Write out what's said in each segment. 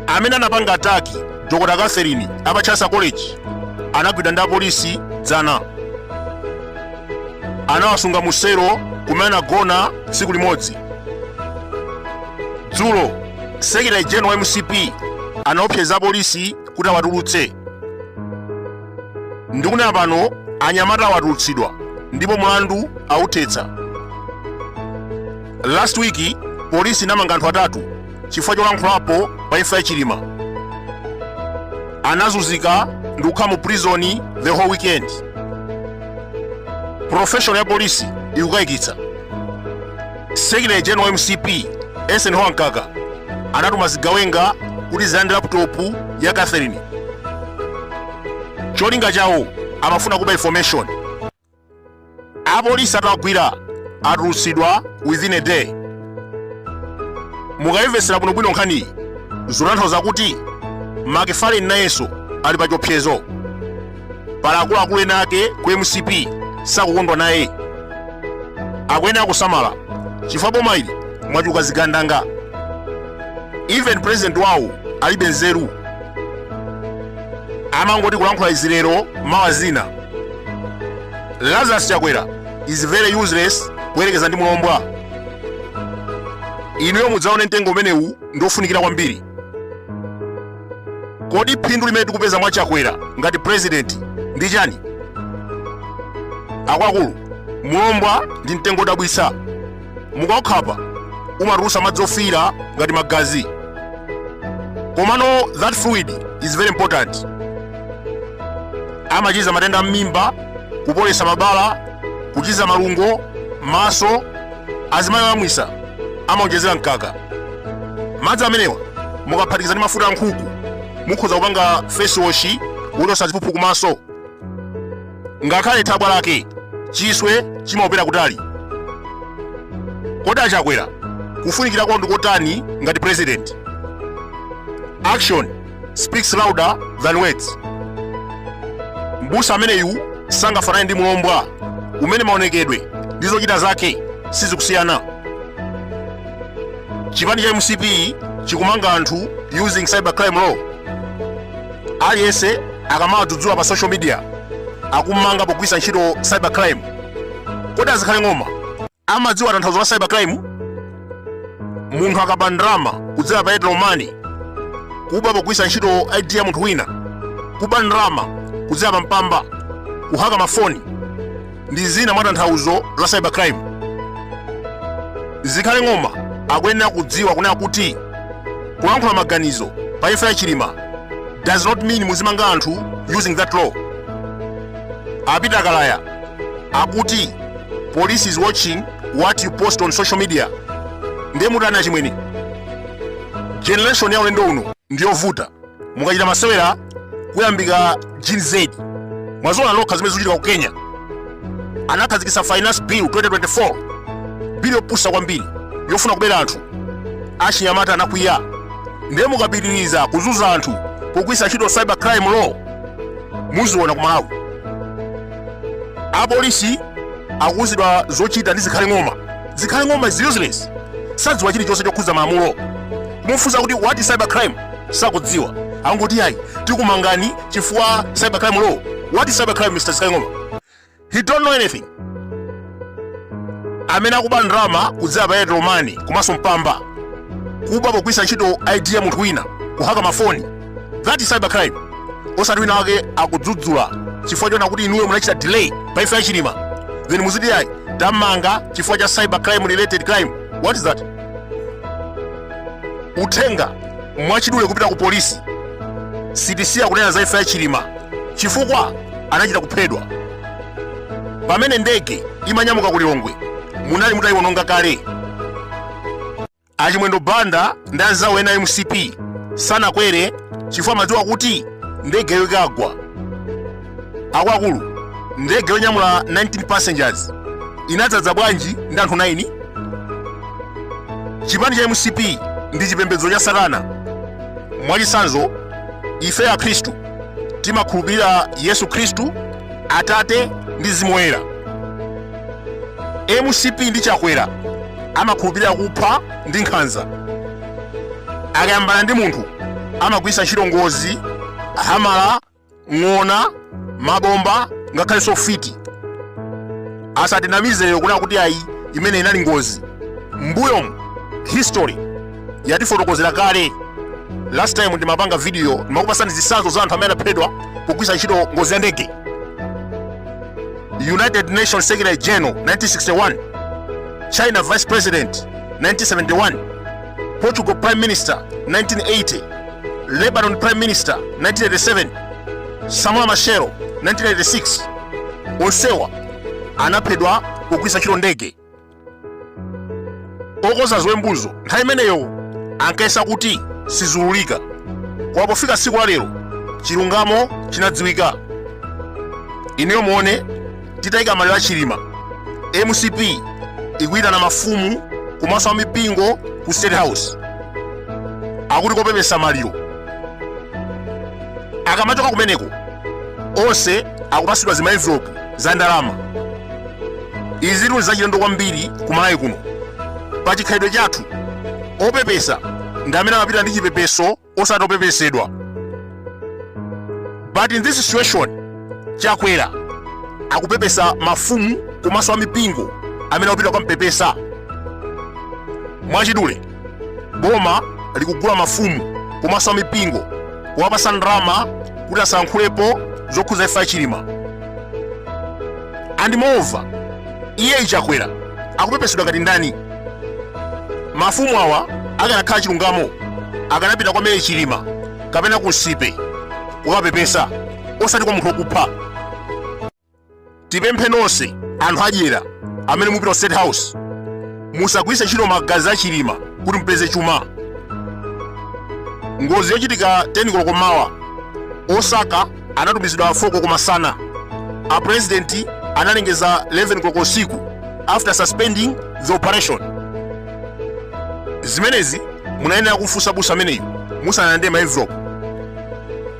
Amene anapanga attack Dr Catherine apa Chancellor College anagwidwa ndi apolisi dzana. Anawasunga mu selo kumene anagona tsiku limodzi. Dzulo Secretary General wa MCP anaopseza apolisi kuti awatulutse. Ndikunena pano anyamata awatulutsidwa ndipo mlandu awuthetsa. Last week polisi inamanga anthu atatu chifukwa cholankhulapo pa imfa ya Chilima. Anazunzika ndi kukhala mu prison the whole weekend. Profession ya polisi ikukayikitsa. Secretary General wa MCP Eisenhower Mkaka anatuma zigawenga kuti zilande laptop ya Catherine. Cholinga chawo amafuna kuba information. Apolisi atawagwira atulutsidwa within a day. Mukayimvetsera bwinobwino nkhaniyi, zikutanthauza kuti Macfarlane nayenso ali pa chiopsezo. Pali akuluakulu ena ake ku MCP sakukondwa naye. Akuyenera kusamala chifukwa boma ili mwachuluka zigandanga. Even president wawo alibe nzeru, amangoti kulankhula izi lero mawa zina. Lazarus Chakwera is very useless kuyerekeza ndi Mulombwa. Inuyo mudzaone mtengo umenewu ndi ofunikira kwambiri. Kodi phindu limene tikupeza mwa Chakwera ngati president ndi chani? Akuluakulu, Mulombwa ndi mtengo odabwitsa. Mukaukhapa umatulutsa madzi ofiira ngati magazi, komano that fluid is very important. Amachiza matenda a m'mimba, kupolesa mabala, kuchiza malungo, maso. Azimayi oyamwisa amaonjezera mkaka. Madzi amenewa mukaphatikiza ndi mafuta a nkhuku mukhoza kupanga face wash wochotsa ziphuphu kumaso. Ngakhale thabwa lake chiswe chimaopera kutali. Kodi aChakwera kufunikira kwawo ndikotani ngati president? Action speaks louder than words. Mbusa ameneyu sangafanane ndi Mulombwa umene maonekedwe ndi zochita zake sizikusiyana. Chipani cha MCP chikumanga anthu using cybercrime law. Aliyense akamawadzudzula pa social media akumanga pogwiritsa ntchito cybercrime. Kodi a Zikhale Ng'oma amadziwa tanthauzo la cybercrime? Munthu akaba ndalama kudzera pa Airtel Money, kuba pogwiritsa ntchito ID ya munthu wina, kuba ndalama kudzera pa Mpamba, kuhaka mafoni ndi zina mwa tanthauzo la cybercrime. Zikhale Ng'oma akuyenera kudziwa kunena kuti kulankhula maganizo pa imfa ya Chilima does not mean muzimanga anthu using that law. A Peter Kalaya akuti police is watching what you post on social media. Ndiye mutani achimwene? Generation ya ulendo uno ndiyovuta. Mukachita masewera kuyambika Gen Z. Mwaziona nokha zimene zikuchitika ku Kenya. Anakhazikitsa finance bill 2024, bill yopusa kwambiri yofuna kubera anthu. Achinyamata anakwiya. Ndiye mukapitiriza kuzunza anthu pogwiritsa ntchito cyber crime law, muziona ku Malawi. Apolisi akuuzidwa zochita ndi Zikhale Ng'oma. Zikhale Ng'oma is useless, sadziwa chilichonse chokhudza malamulo. Kumufunsa kuti what is cyber crime, sakudziwa. Angoti ayi, tikumangani chifukwa cyber crime law. What is cyber crime, Mr Zikhale Ng'oma? He don't know anything. Amene akuba ndalama kudzera pa Airtel Money komanso Mpamba, kuba pogwiritsa ntchito ID ya munthu wina, kuhaka mafoni, that is cyber crime. Osati wina wake akudzudzula chifukwa choona kuti inuyo munachita delay pa imfa ya Chilima, then muziti ayi, tamanga chifukwa cha cyber crime related crime. What is that? Uthenga mwachidule kupita ku polisi: sitisiya kunena za imfa ya Chilima chifukwa anachita kuphedwa. Pamene ndege imanyamuka ku Lilongwe munali mutayiwononga kale. Achimwendo Banda ndi anzawo ena MCP sanakwere chifukwa amadziwa kuti ndegeyo ikagwa. Akuluakulu, ndege yonyamula 19 passengers inadzadza bwanji ndi anthu 9? Chipani cha MCP ndi chipembedzo cha satana. Mwachitsanzo, Ife Akhristu timakhulupirira Yesu Khristu, Atate ndi Mzimu Woyera. MCP ndi Chakwera amakhulupirira kupha ndi nkhanza. Akayambana ndi munthu amagwiritsa ntchito ngozi, hamala, ng'ona, mabomba, ngakhalenso ufiti. Asatinamize lero kunena kuti ayi, imene inali ngozi. Mbuyomu history yatifotokozera kale. Last time ndimapanga video ndimakupasani zitsanzo za anthu amene anaphedwa pogwiritsa ntchito ngozi ya ndege. United Nations Secretary General 1961, China Vice President 1971, Portugal Prime Minister 1980, Lebanon Prime Minister 1987, Samora Machel 1986. Onsewa anaphedwa pogwiritsa ntchito ndege. Okonza ziwembuzo nthawi imeneyo ankayesa kuti siziululika, koma pofika tsiku la lero chilungamo chinadziwika. Inuyo muone, titayika maliro a Chilima, MCP ikuyitana mafumu komanso amipingo ku State House, akuti kopepesa maliro. Akamachoka kumeneko onse akupasidwa zimaenvelope za ndalama. Izitu nzachilendo kwambiri ku Malawi kuno. Pa chikhalidwe chathu opepesa ndi amene amapita ndi chipepeso, osati opepesedwa. But in this situation Chakwera akupepesa mafumu komanso amipingo amene akupita kukampepesa. Mwachidule, boma likugula mafumu komanso amipingo kuwapasa ndalama kuti asayankhulepo zokhuza imfa ya Chilima. And moreover, iye Chakwera akupepesedwa ngati ndani? Mafumu awa akanakhala chilungamo akanapita kwa Mary Chilima kapena ku Nsipe kukapepesa, osati kwa munthu wokupha. Tipemphe nonse anthu adyera amene mupita ku State House, musagwiritse ntchito magazi a Chilima kuti mupeze chuma. Ngozi yochitika 10 koloko mawa, osaka anatumizidwa 4 koloko masana. A president analengeza 11 koloko usiku after suspending the operation. Zimenezi munayenera kufunsa busa ameneyu musanalandire ma envelope.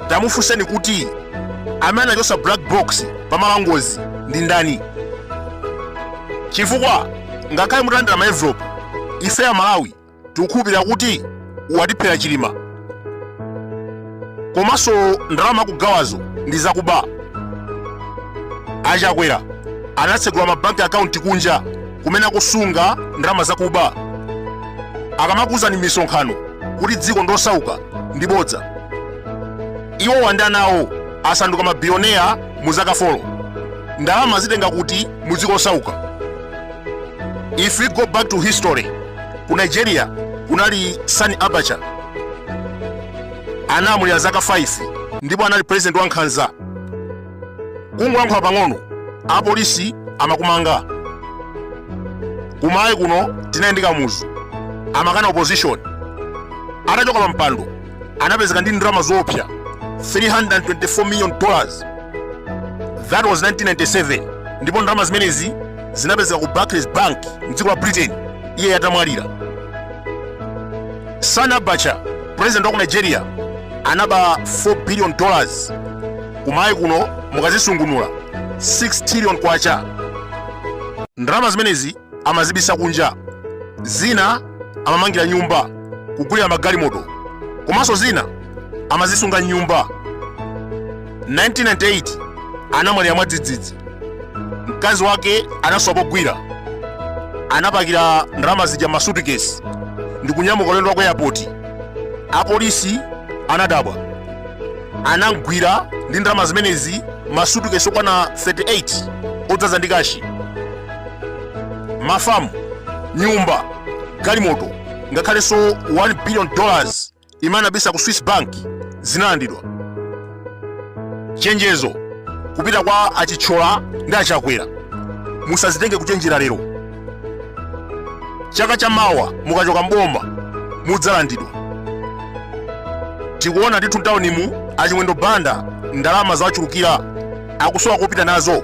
Tamufunseni kuti amene anachotsa black box pamalo angozi ndi ndani, chifukwa ngakhale mutalandira ma envelope, ife a Malawi tikukhulupirira kuti watiphera Chilima. Komanso ndalama akugawazo ndi zakuba. Achakwera anatsegula mabanki akaunti kunja kumene akusunga ndalama zakuba. Akamakuuzani m'misonkhano kuti dziko ndosauka ndi bodza. Iwo ndi ana awo asanduka mabilioneya mu zaka 4. Ndalama azitenga kuti mu dziko losauka? If we go back to history, ku Nigeria kunali Sani Abacha, analamulira zaka 5 ndipo anali president wa nkhanza. Kungolankhula pang'ono apolisi amakumanga. Kumalawi kuno tinali ndi Kamuzu, amakana opposition. Atachoka pa mpando anapezeka ndi ndalama zoopsa, 324 million dollars. That was 1997, ndipo ndalama zimenezi zinapezeka ku Barclays Bank mdziko la Britain iye atamwalira. Sani Abacha, president wa ku Nigeria, anaba 4 billion dollars. Kumalawi kuno mukazisungunula 6 trillion kwacha. Ndalama zimenezi amazibisa kunja, zina amamangira nyumba, kugulira magalimoto, komanso zina amazisunga mnyumba. 1998 anamwalira mwadzidzidzi. Mkazi wake anasowa pogwira. Anapakira ndalama zija m'masutikesi ndi kunyamuka ulendo wa ku airport. Apolisi anadabwa, anamgwira ndi ndalama zimenezi, masutikesi okwana 38 odzaza ndi kashi. Mafamu, nyumba, galimoto, ngakhalenso 1 billion dollars imene anabisa ku Swiss Bank zinalandidwa. Chenjezo kupita kwa Achithyola ndi Achakwera, musazitenge kuchenjera lero. Chaka cha mawa mukachoka mboma mudzalandidwa. Tikuona ndithu mtaunimu Achimwendo Banda ndalama zawachulukira, akusowa kopita nazo.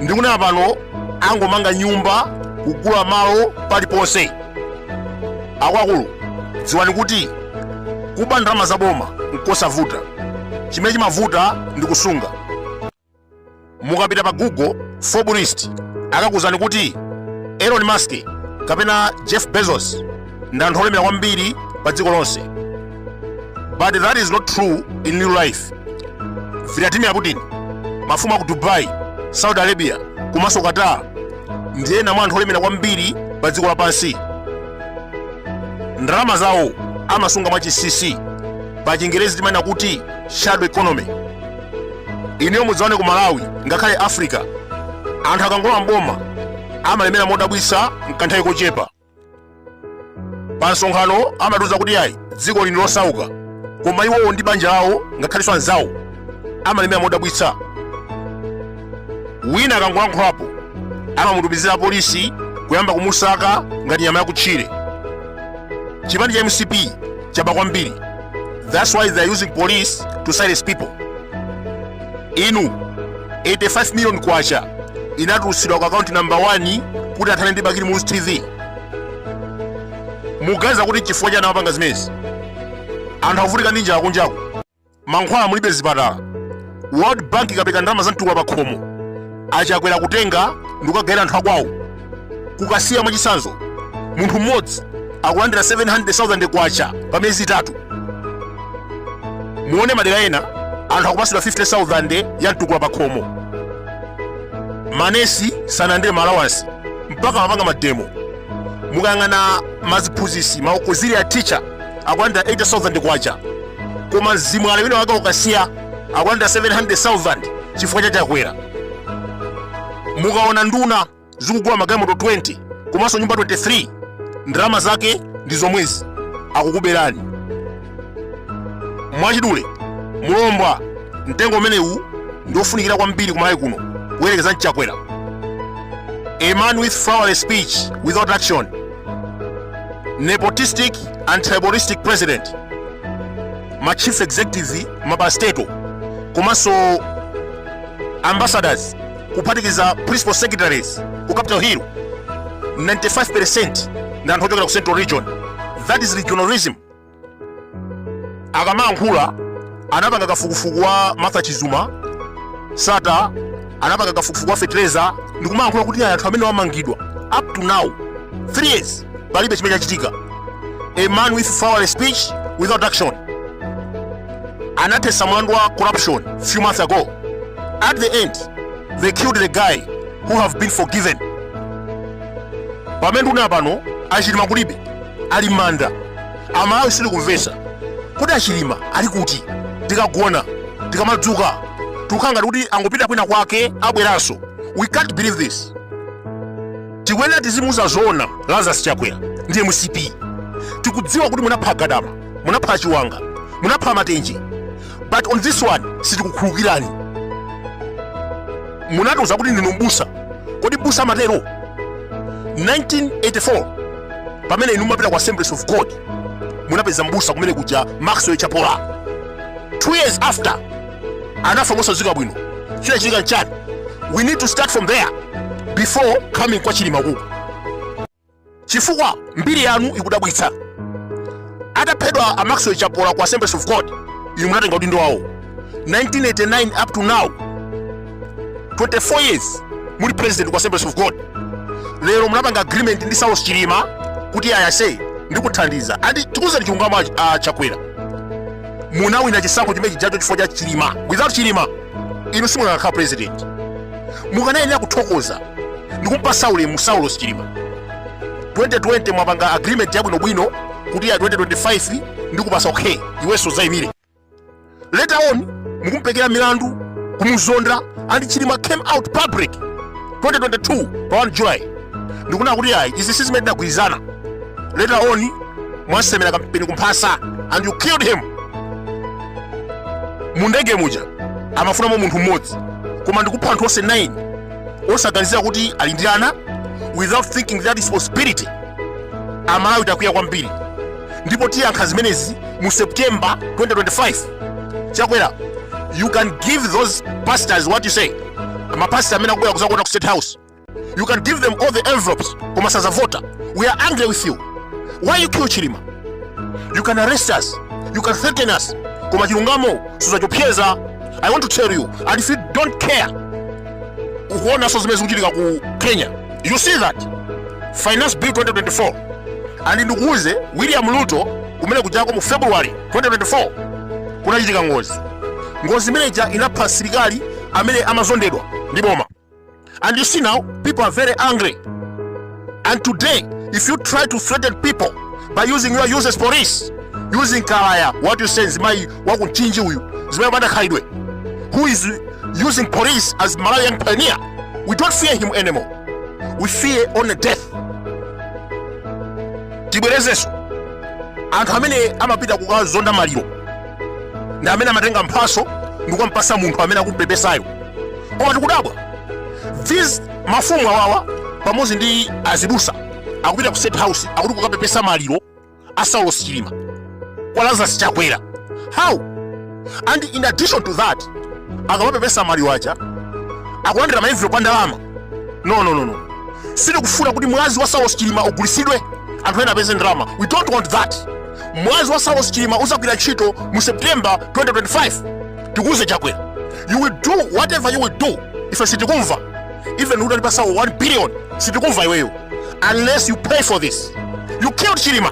Ndikunena pano angomanga nyumba, kugula malo paliponse. Akuluakulu, dziwani kuti kuba ndalama za boma nkosavuta. Chimene chimavuta ndi kusunga. Mukapita pa Google Forbes list, akakuuzani kuti Elon Musk kapena Jeff Bezos ndi anthu olemera kwambiri pa dziko lonse, but that is not true in real life. Vladimir Putin, mafumu aku Dubai, Saudi Arabia komanso Qatar ndi ena mwa anthu olemera kwambiri pa dziko lapansi. Ndalama zawo amasunga mwachinsinsi, pa Chingerezi timanena kuti shadow economy. Inuyo mudzaone ku Malawi, ngakhale Africa, anthu akangolowa mboma amalemera modabwitsa mkanthawi kochepa. Pa msonkhano amatiuza kuti ayi, dziko lino losauka, koma iwowo ndi banja lawo ngakhalenso anzawo amalemera modabwitsa. Wina akangolankhulapo amamutumizira polisi kuyamba kumusaka ngati nyama yakutchire. Chipani cha MCP chaba kwambiri, that's why they are using police to silence people. Inu, 85 million kwacha inatulutsidwa ku akaunti namba 1 kuti athane ndi Bakili Muluzi TV. Muganiza kuti chifukwa chani amapanga zimenezi? Anthu akuvutika ndi njala kunjaku, mankhwala mulibe zipatala. World Bank ikapereka ndalama za mtukula pa khomo, aChakwera kutenga ndi kukagawira anthu akwawo. Kukasiya mwachitsanzo, munthu mmodzi akulandira 700,000 kwacha pa miyezi 3. Muone madera ena anthu akupatsidwa 50,000 ya mtukula pa khomo. Manesi sanalandire maalawansi mpaka amapanga mademo. Mukayang'ana maziphunzitsi, ma auxiliary teacher akulandira 80,000 kwacha, koma mzimwale wina wake ukasiya akulandira 700,000 chifukwa cha Chakwera. Mukaona nduna zikugula magalimoto 20 komanso nyumba 23, ndalama zake ndi zomwezi akukuberani. Mwachidule, mulombwa mtengo umenewu ndi ofunikira kwambiri kumalawi kuno kuyerekeza mChakwera, a man with flowery speech without action, nepotistic and tribalistic president. Ma chief executive, maparastatal komanso ambassadors, kuphatikiza principal secretaries ku Capitol Hill, 95% ndi anthu ochokera ku Central Region. That is regionalism. Akamayankhula, anapanga kafukufuku wa Martha Chizuma Sata, anapanga kafukufuku wa fetereza, ndikumayankhula kuti anthu amene wamangidwa, up to now 3 years palibe chimene chachitika. A man with flowery speech without action. Anathetsa mlandu wa corruption few months ago. At the end they killed the guy who have been forgiven. Pamene ndikunena pano, aChilima kulibe, ali m'manda. Amalawi sitikumvetsa kuti aChilima ali kuti. Tikagona, tikamadzuka, tikukhala ngati kuti angopita kwina kwake, abweranso. We can't believe this. Tikuyenera tizimuuza zoona Lazarus Chakwera ndi MCP. Tikudziwa kuti munapha Gadama, munapha Chiwanga, munapha Matenje, but on this one sitikukhululukirani. Munatiuza kuti ndinu mbusa. Kodi mbusa amatero? 1984 pamene inu mumapita ku Assemblies of God, munapeza mbusa kumene kuja, Maxwell Chapola. 2 years after anafa mosadziwika bwino. Chinachitika nchani? We need to start from there before coming kwa Chilima kuku, chifukwa mbiri yanu ikudabwitsa. Ataphedwa a Maxwell Chapola ku Assemblies of God, inu munatenga udindo wawo 1989 up to now, 24 years muli president ku Assemblies of God. Lero munapanga agreement ndi Saulos Chilima kuti ayase ndikuthandiza. And tikuuzeni chilungamo, a Chakwera, munawina chisankho chimene chijacho chifukwa cha Chilima. Without Chilima inu simunakakhala president. Mukanayenera kuthokoza ndikumpasa ulemu Saulos Chilima. 2020 mwapanga agreement yabwinobwino kuti ya 2025 ndikupasa, okay, iwenso uzayimire. Later on mukumpekera milandu, kumuzonda, and Chilima came out public 2022 pa 1 July ndikunena kuti ayi, izi sizimene tinagwirizana. Later on mwasemera kampeni kumphasa and you killed him. Mu ndege muja amafunamo munthu mmodzi, koma ndikupha anthu onse 9 osaganizira kuti ali ndi ana, without thinking that responsibility. Amalawi takwiya kwambiri ndipo tiyankha zimenezi mu September 2025. Chakwera, you can give those pastors what you say, mapastor amene akubwera kuzavota ku State House, you can give them all the envelopes, koma sazavota. We are angry with you. Why you kill Chilima? You can arrest us, you can threaten us, Koma chilungamo sudzachopseza. I want to tell you, and if you don't care, ukuonanso zimene zikuchitika ku Kenya. You see that Finance Bill 2024. And ndikuuze, William Ruto kumene kujako mu February 2024 kunachitika ngozi. Ngozi imeneja inapha asilikali amene amazondedwa ndi boma. And you see now, people are very angry. And today, if you try to threaten people by using your useless police, using Kalaya, what you say, mzimayi wakunchinji uyu, mzimayi wopanda khalidwe, who is using police as Malawi Young Pioneer, we don't fear him anymore. We fear only death. Tibwerezenso, anthu amene amapita kukazonda maliro ndi amene amatenga mphaso ndikukampasa munthu amene akumpepesayo. Koma tikudabwa, these mafumu awawa pamodzi ndi azibusa akupita ku State House, akuti kukapepesa maliro a Saulos Chilima kwa Lazarus Chakwera. How? And in addition to that, akamapepesa maliro aja akulandira maenvelope a ndalama. No, no, no, no. Sitikufuna kuti mwazi wa Saulos Chilima ugulisidwe, anthu ena apeze ndalama. We don't want that. Mwazi wa Saulos Chilima uzagwira ntchito mu September 2025. Tikuuze Chakwera, you will do whatever you will do, ife sitikumva. Even utalipasa 1 billion, sitikumva iweyo unless you pay for this. You killed Chilima.